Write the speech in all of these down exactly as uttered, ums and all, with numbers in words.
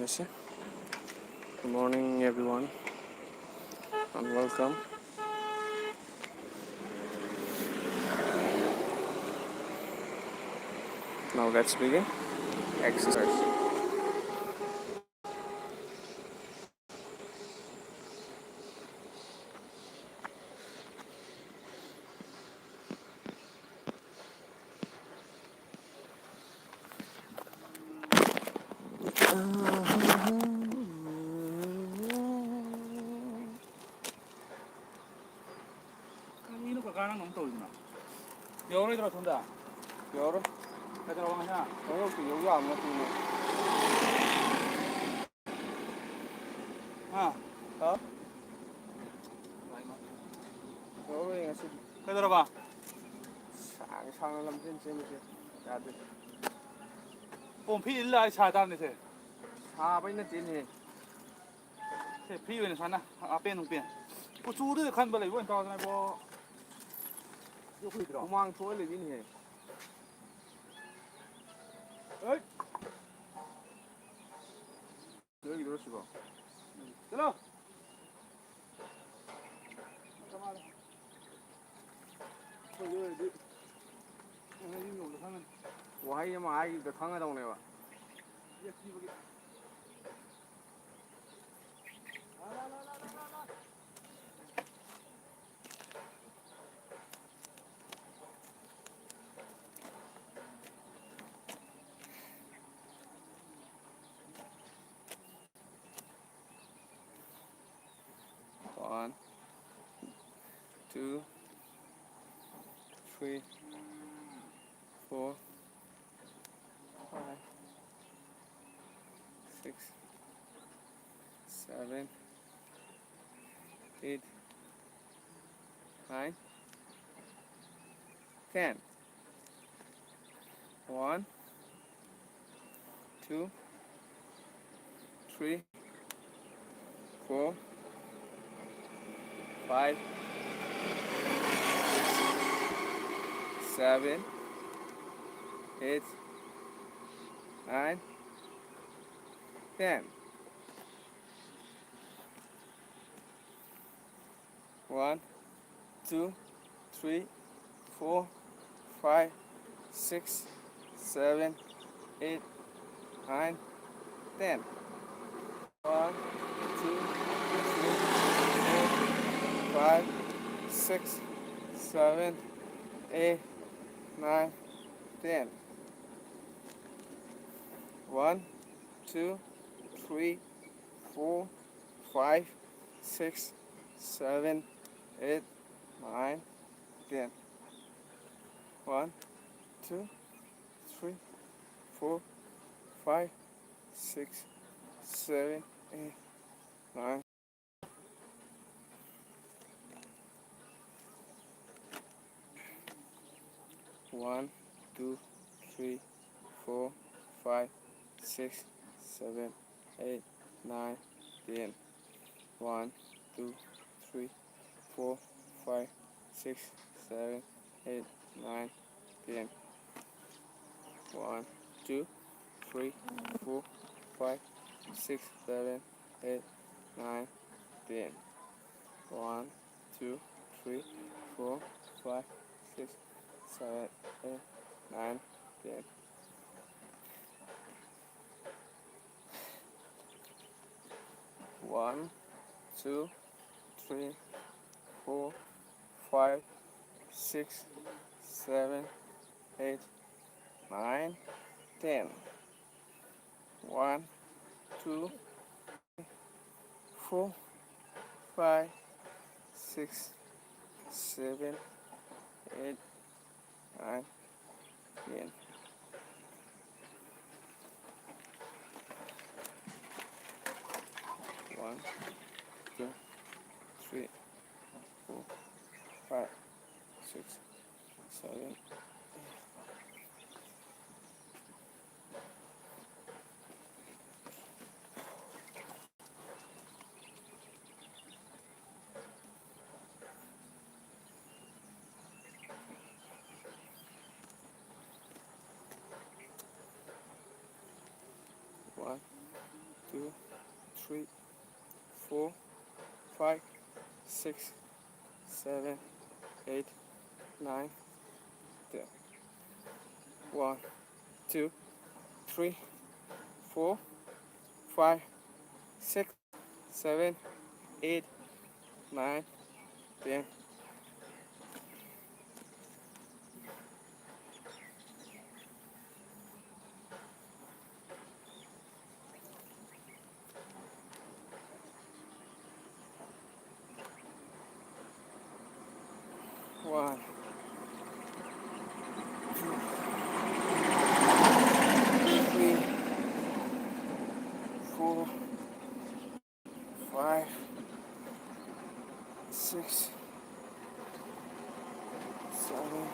Good morning, everyone, and welcome. Now let's begin exercise. ꯀꯔꯤꯅꯣ ꯀꯀꯥ ꯅꯪ ꯑꯃꯨꯛ ꯇꯧꯔꯤꯗꯨꯅ? ꯌꯧꯔꯣꯏꯗ꯭ꯔꯣ ꯁꯣꯝꯗ? ꯌꯧꯔꯣꯏ꯫ ꯀꯩꯗꯧꯔꯕ ꯉꯁꯥꯏ? ꯌꯧꯔꯛꯇꯦ, ꯌꯧ ꯌꯥꯕ ꯅꯠꯇꯦꯅꯦ꯫ ꯍꯥ? ꯍꯥ? ꯌꯧꯔꯣꯏ ꯉꯁꯤꯗꯤ꯫ ꯀꯩꯗꯧꯔꯕ? ꯁꯥꯡ ꯁꯥꯡꯅ ꯂꯝꯖꯦꯟ ꯆꯦꯟꯕꯁꯦ ꯌꯥꯗꯦ꯫ ꯄꯣꯝꯐꯤ ꯏꯜꯂ ꯑꯩ ꯁꯥ ꯇꯥꯕꯅꯤ ꯁꯦ꯫ ꯁꯥꯕꯩ ꯅꯠꯇꯦꯅꯦ꯫ ꯁꯦ, free ꯑꯣꯏꯅ ꯁꯥꯟꯅ꯫ ꯑꯄꯦꯟ ꯅꯨꯡꯄꯦꯟ꯫ ꯀꯨꯆꯨꯗꯨꯗ ꯈꯟꯕ ꯂꯩꯕ ꯑꯣꯏꯅ ꯇꯧꯗꯅ ꯏꯕꯣ꯫ ꯍꯨꯃꯥꯡ ꯊꯣꯛꯍꯜꯂꯤꯃꯤꯅꯦꯍꯦ꯫ ꯍꯩꯠ! ꯅꯣꯏꯒꯤꯗꯨꯔꯣ ꯁꯤꯕꯣ? ꯆꯠꯂꯣ! ꯑꯩꯈꯣꯏꯒꯤ ꯑꯣꯏꯔꯗꯤ ꯅꯪ ꯌꯨꯝ ꯌꯧꯕꯗ ꯈꯪꯉꯅꯤ꯫ ꯋꯥꯍꯩ ꯑꯃ ꯍꯥꯏꯈꯤꯕꯗ ꯈꯪꯒꯗꯧꯅꯦꯕ꯫ ꯌꯦꯠ ꯊꯤꯕꯒꯤ꯫ One, two, three, four, five, six, seven, eight, nine, ten. One, two, three, four, five, six, seven, eight, nine, ten. One, two, three, four, five, six, seven, eight, nine, ten. One, two, three, four, five, six, seven, eight, nine, ten. One, two, three, four, five, six, seven, eight, nine, ten. One, two, three, four, five, six, seven, eight, nine. One, two, three, four, five, six, seven, eight, nine, ten. One, two, three, four, five, six, seven, eight, nine, ten. One, two, three, four, five, six, seven, eight, nine, ten. One, two, three, four, five, six, seven, eight, nine, ten. One, two, three, four, five, six, seven, eight, nine, ten. One, two, four, five, six, seven, eight, nine, ten. One, two, three, four, five, six, seven. One, three, four, five, six, seven, eight, nine, ten. One, two, three, four, five, six, seven, eight, nine, ten. One, two, three, four, five, six, seven.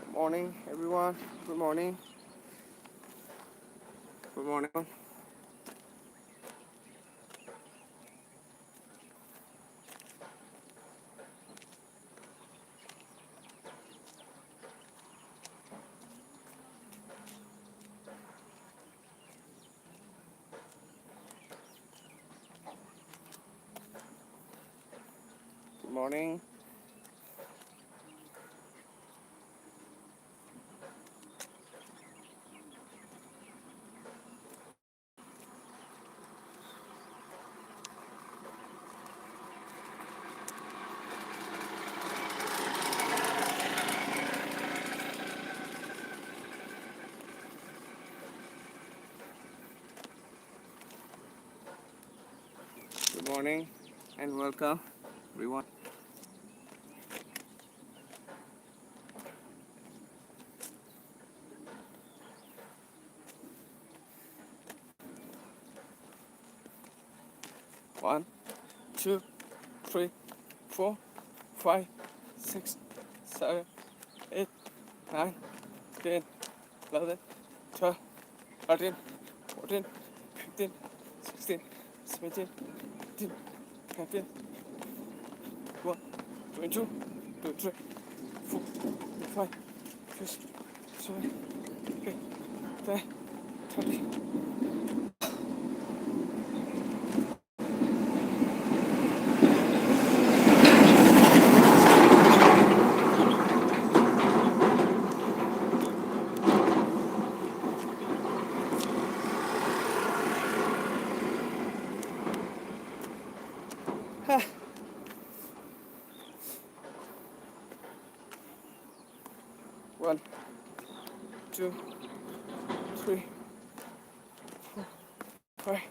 Good morning, everyone. Good morning. Good morning. Good morning. Good morning and welcome, everyone. One, two, three, four, five, six, seven, eight, nine, ten, eleven, twelve, thirteen, fourteen, fifteen, sixteen, seventeen, eighteen, nineteen, twenty-one, twenty-two, twenty-three, twenty-four, twenty-five, twenty-six, twenty-seven, twenty-eight, twenty-nine, thirty. One, two, three, four, five,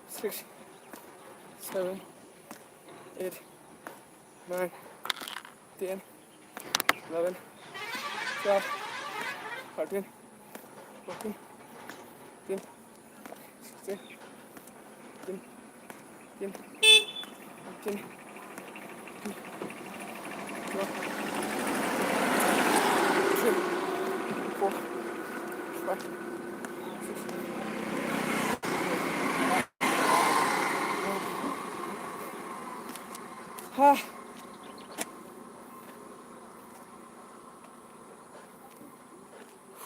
six, seven, eight, nine, ten, eleven, twelve, thirteen, fourteen, fifteen, sixteen, seventeen, eighteen, nineteen, twenty, twenty-one, twenty-two, twenty-three, twenty-four, twenty-five, twenty-six. Ha.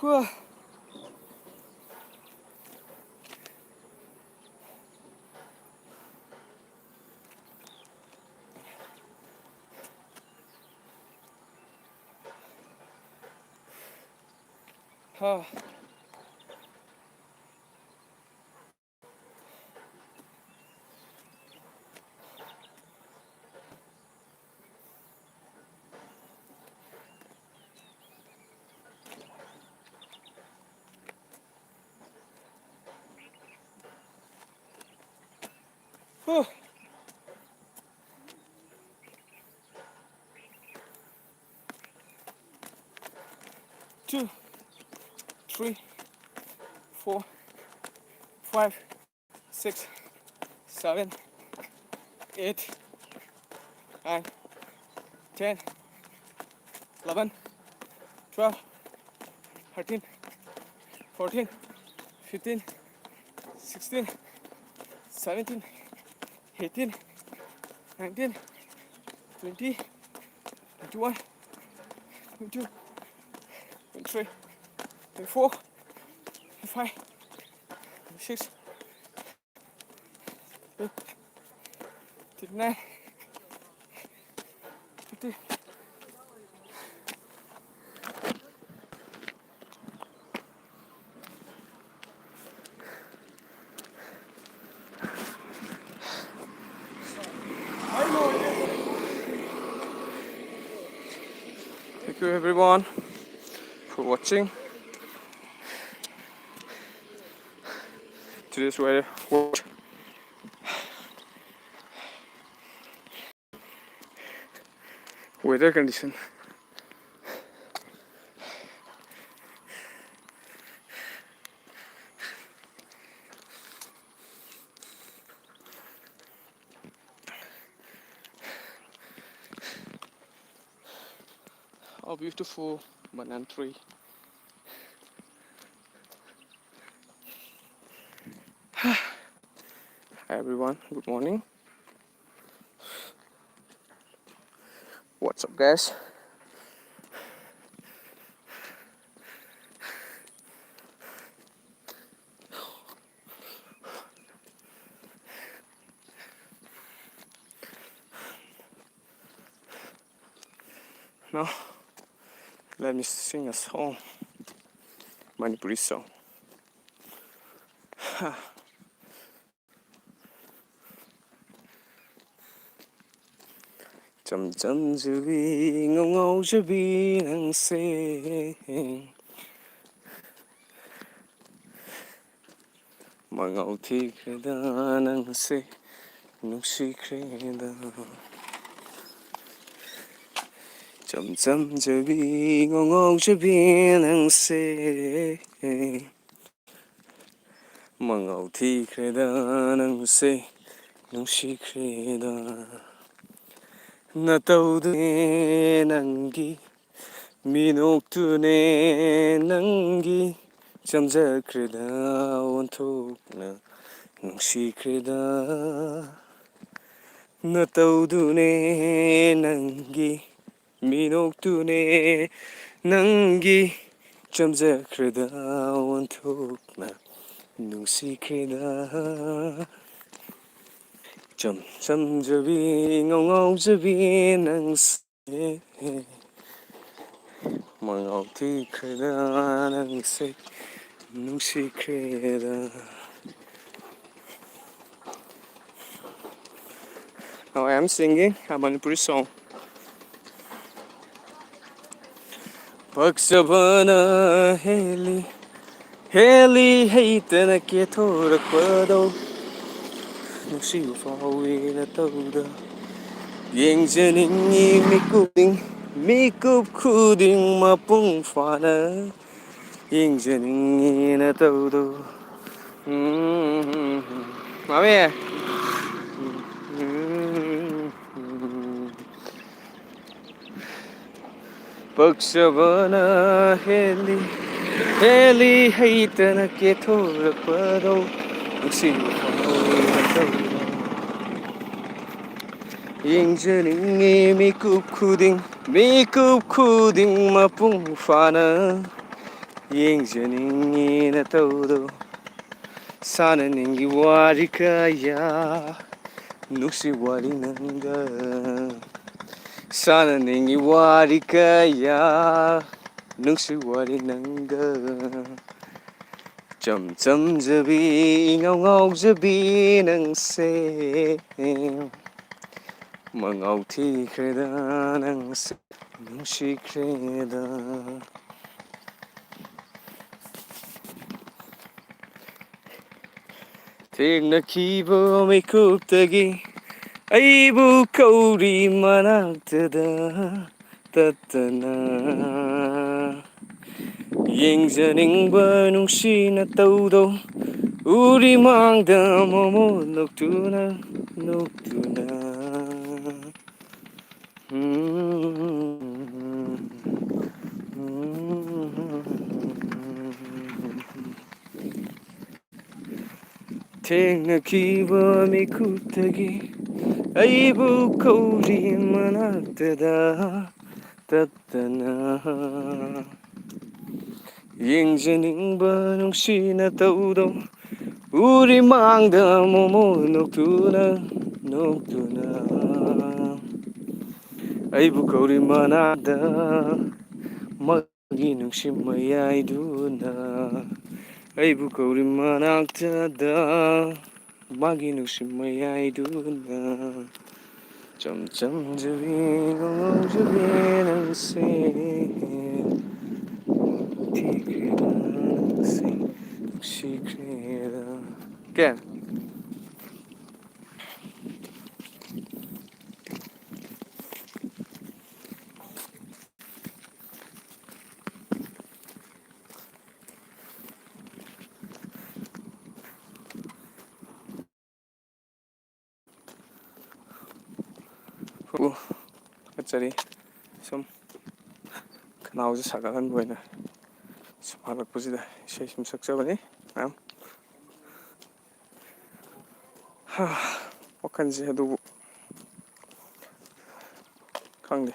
Whew. Ha. Whew. Two, three, four, five, six, seven, eight, nine, ten, eleven, twelve, thirteen, fourteen, fifteen, sixteen, seventeen, eighteen, nineteen, twenty, twenty-one, twenty-two, twenty-three, twenty-four, twenty-five, twenty-six, twenty-nine, fifty. Thank you everyone for watching today's weather. Weather condition. A beautiful banana tree. Hi everyone, good morning. What's up, guys? Now, let me sing a song, Manipuri song. ꯆꯝ ꯆꯝꯖꯕꯤ ꯉꯧ ꯉꯧꯖꯕꯤ ꯅꯪꯁꯦ, ꯃꯉꯧ ꯊꯤꯈ꯭ꯔꯦꯗ ꯅꯪꯁꯦ, ꯅꯨꯡꯁꯤꯈ꯭ꯔꯦꯗ꯫ ꯆꯝ ꯆꯝꯖꯕꯤ ꯉꯧ ꯉꯧꯖꯕꯤ ꯅꯪꯁꯦ, ꯃꯉꯧ ꯊꯤꯈ꯭ꯔꯦꯗ ꯅꯪꯁꯦ, ꯅꯨꯡꯁꯤꯈ꯭ꯔꯦꯗ꯫ ꯅꯇꯧꯗꯨꯅꯦ ꯅꯪꯒꯤ, ꯃꯤꯅꯣꯛꯇꯨꯅꯦ ꯅꯪꯒꯤ, ꯆꯝꯖꯈ꯭ꯔꯦꯗ ꯑꯣꯟꯊꯣꯛꯅ ꯅꯨꯡꯁꯤꯈ꯭ꯔꯦꯗ ꯅꯇꯧꯗꯨꯅꯦ ꯅꯪꯒꯤ ꯃꯤꯅꯣꯛꯇꯨꯅꯦ ꯅꯪꯒꯤ ꯆꯝꯖꯈ꯭ꯔꯦꯗ ꯑꯣꯟꯊꯣꯛꯅ ꯅꯨꯡꯁꯤꯈ꯭ꯔꯦꯗ ꯏꯆꯝ ꯆꯝꯖꯕꯤ ꯏꯉꯧ ꯉꯧꯖꯕꯤ ꯅꯪꯁꯦ ꯃꯉꯥꯎ ꯊꯤꯈ꯭ꯔꯦꯗ ꯅꯪꯁꯦ ꯅꯨꯡꯁꯤꯈ꯭ꯔꯦꯗ Now I am singing a Manipuri song. ꯄꯛꯆꯕꯅ ꯍꯦꯜꯂꯤ ꯍꯦꯜꯂꯤ ꯍꯩꯇꯅ ꯀꯦꯊꯣꯔꯛꯄꯗꯣ ꯅꯨꯡꯁꯤꯕ ꯐꯥꯎꯏꯅ ꯇꯧꯗ ꯌꯦꯡꯖꯅꯤꯡꯉꯤ ꯃꯤꯀꯨꯞ ꯃꯤꯀꯨꯞ ꯈꯨꯗꯤꯡ ꯃꯄꯨꯡ ꯐꯥꯅ ꯌꯦꯡꯖꯅꯤꯡꯉꯤꯅ ꯇꯧꯗꯣ ꯎꯝ ꯃꯥꯃꯤ ꯄꯛꯆꯕꯅ ꯍꯦꯜꯂꯤ ꯍꯦꯜꯂꯤ ꯍꯩꯇꯅ ꯀꯦꯊꯣꯔꯛꯄꯗꯣ ꯅꯨꯡꯁꯤꯕ ꯐꯥꯎꯏꯅ ꯇꯧꯗꯣ ꯌꯦꯡꯖꯅꯤꯡꯉꯤ ꯃꯤꯀꯨꯞ ꯈꯨꯗꯤꯡ ꯃꯤꯀꯨꯞ ꯈꯨꯗꯤꯡ ꯃꯄꯨꯡ ꯐꯥꯅ ꯌꯦꯡꯖꯅꯤꯡꯉꯤꯅ ꯇꯧꯗꯣ ꯁꯥꯟꯅꯅꯤꯡꯉꯤ ꯋꯥꯔꯤ ꯀꯌꯥ ꯅꯨꯡꯁꯤ ꯋꯥꯔꯤ ꯅꯪꯒ ꯁꯥꯟꯅꯅꯤꯡꯉꯤ ꯋꯥꯔꯤ ꯀꯌꯥ ꯅꯨꯡꯁꯤ ꯋꯥꯔꯤ ꯅꯪꯒ ꯏꯆꯝ ꯆꯝꯖꯕꯤ ꯏꯉꯥꯎ ꯉꯥꯎꯖꯕꯤ ꯅꯪꯁꯦ ꯃꯉꯥꯎ ꯊꯤꯈ꯭ꯔꯦꯗ ꯅꯪꯁꯦ ꯅꯨꯡꯁꯤꯈ꯭ꯔꯦꯗ ꯊꯦꯡꯅꯈꯤꯕ ꯃꯤꯀꯨꯞꯇꯒꯤ ꯑꯩꯕꯨ ꯀꯧꯔꯤ ꯃꯅꯥꯛꯇꯗ ꯇꯠꯇꯅ ꯌꯦꯡꯖꯅꯤꯡꯕ ꯅꯨꯡꯁꯤꯅ ꯇꯧꯗꯣ ꯎꯔꯤ ꯃꯥꯡꯗ ꯃꯃꯣꯟ ꯅꯣꯛꯇꯨꯅ ꯅꯣꯛꯇꯨꯅ ꯎꯝ, ꯎꯝ, ꯎꯝ, ꯊꯦꯡꯅꯈꯤꯕ ꯃꯤꯀꯨꯞꯇꯒꯤ ꯑꯩꯕꯨ ꯀꯧꯔꯤ ꯃꯅꯥꯛꯇꯗ ꯇꯠꯇꯅ꯫ ꯌꯦꯡꯖꯅꯤꯡꯕ ꯅꯨꯡꯁꯤꯅ ꯇꯧꯗꯣ ꯎꯔꯤ ꯃꯥꯡꯗ ꯃꯣꯃꯣ ꯅꯣꯛꯇꯨꯅ ꯅꯣꯛꯇꯨꯅ꯫ ꯑꯩꯕꯨ ꯀꯧꯔꯤ ꯃꯅꯥꯛꯇ ꯃꯥꯒꯤ ꯅꯨꯡꯁꯤ ꯃꯌꯥꯏꯗꯨꯅ꯫ ꯑꯩꯕꯨ ꯀꯧꯔꯤ ꯃꯅꯥꯛꯇꯗ ꯃꯥꯒꯤ ꯅꯨꯡꯁꯤ ꯃꯌꯥꯏꯗꯨꯅ꯫ ꯆꯝ ꯆꯝꯖꯕꯤ ꯉꯥꯎꯖꯕꯤ ꯅꯪꯁꯦ ꯊꯤꯈ꯭ꯔꯦꯗ ꯅꯪꯁꯦ ꯅꯨꯡꯁꯤꯈ꯭ꯔꯦꯗ꯫ ꯀꯦ? ꯍꯨ, ꯊꯥꯒꯠꯆꯔꯤ꯫ ꯁꯨꯝ ꯈꯅꯥꯎꯁꯦ ꯁꯥꯒꯠꯍꯟꯕ ꯑꯣꯏꯅ ꯁꯨꯝ ꯍꯜꯂꯛꯄꯁꯤꯗ ꯏꯁꯩ ꯁꯨꯝ ꯁꯛꯆꯕꯅꯤ ꯃꯌꯥꯝ꯫ ꯍꯥ, ꯋꯥꯈꯜꯁꯦ ꯑꯗꯨꯕꯨ ꯈꯪꯗꯦ,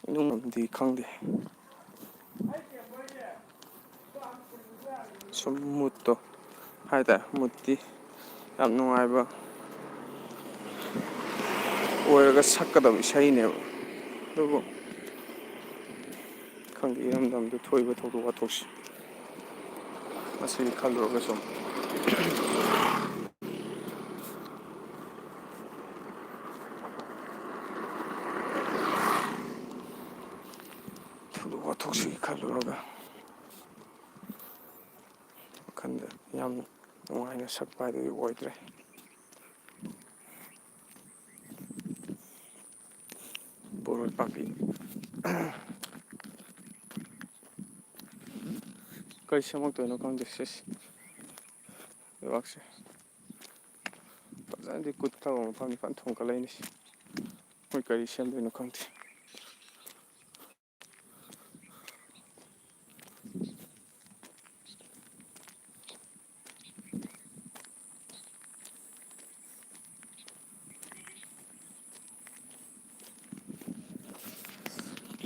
ꯏꯅꯨꯡ ꯑꯃꯗꯤ ꯈꯪꯗꯦ꯫ ꯁꯨꯝ ꯃꯨꯠꯇꯣ ꯍꯥꯏꯇꯥꯔꯦ, ꯃꯨꯠꯇꯤ ꯌꯥꯝ ꯅꯨꯡꯉꯥꯏꯕ ꯑꯣꯏꯔꯒ ꯁꯛꯀꯗꯕ ꯏꯁꯩꯅꯦꯕ꯫ ꯑꯗꯨꯕꯨ ꯈꯪꯗꯦ, ꯏꯔꯝꯗꯝꯗ ꯊꯣꯛꯏꯕ ꯊꯧꯗꯣꯛ ꯋꯥꯊꯣꯛꯁꯦ ꯃꯁꯤ ꯈꯜꯂꯨꯔꯒ ꯁꯨꯝ ꯊꯧꯗꯣꯛ ꯋꯥꯊꯣꯛꯁꯤꯒꯤ ꯈꯜꯂꯨꯔꯒ ꯋꯥꯈꯜꯗ ꯌꯥꯝ ꯅꯨꯡꯉꯥꯏꯅ ꯁꯛꯄ ꯍꯥꯏꯗꯨꯗꯤ ꯑꯣꯏꯗ꯭ꯔꯦ꯫ ꯕꯣꯔꯣꯏ ꯄꯥꯝꯕꯤ꯫ ꯀꯔꯤ ꯁꯦꯝꯃꯛꯇꯣꯏꯅꯣ ꯈꯪꯗꯦ ꯁꯤꯁꯦ꯫ ꯂꯩꯕꯥꯛꯁꯦ ꯐꯖꯅꯗꯤ ꯀꯨꯠꯊꯕ ꯃꯐꯝꯅꯤ, ꯐꯖꯅ ꯊꯣꯡꯒꯠꯂꯛꯏꯅꯤ꯫ ꯃꯣꯏ ꯀꯔꯤ ꯁꯦꯝꯗꯣꯏꯅꯣ ꯈꯪꯗꯦ꯫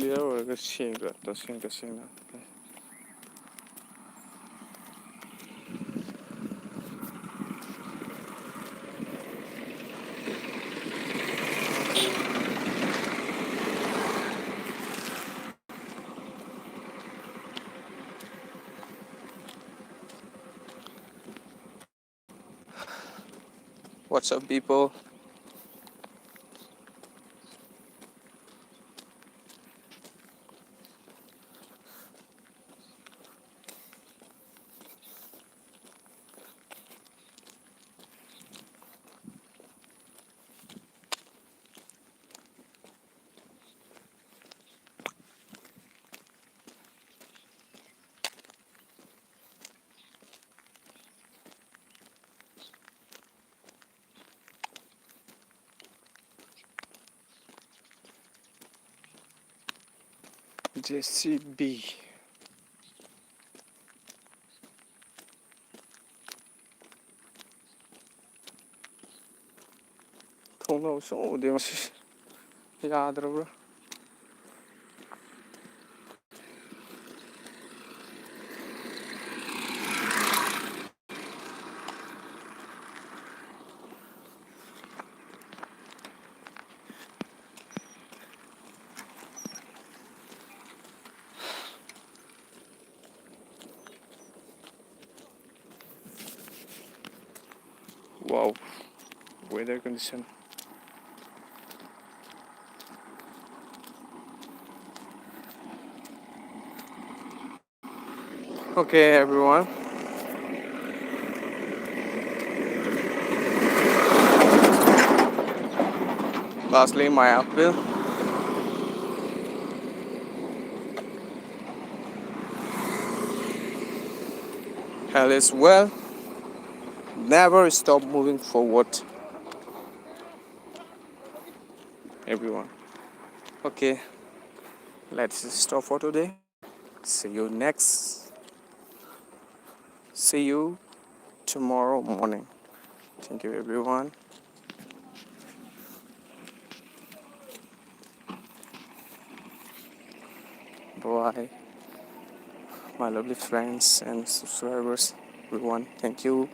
ꯀ꯭ꯂꯤꯌꯥꯔ ꯑꯣꯏꯔꯒ ꯁꯦꯡꯗ꯭ꯔꯥ? ꯇꯁꯦꯡ ꯇꯁꯦꯡꯅ꯫ What's up, people? J C B. ꯊꯣꯡꯅꯥꯎ ꯁꯨꯡꯎ ꯎꯗꯦ ꯉꯁꯤ꯫ ꯌꯥꯗ꯭ꯔꯕ꯭ꯔꯥ? Wow, weather condition. Okay, everyone. Lastly, my appeal. Hell is well. Never stop moving forward, everyone. Okay, let's stop for today. See you next. See you tomorrow morning. Thank you, everyone. Bye, my lovely friends and subscribers, everyone. Thank you.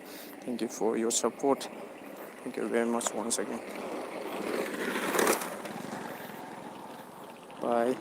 Thank you for your support. Thank you very much once again. Bye.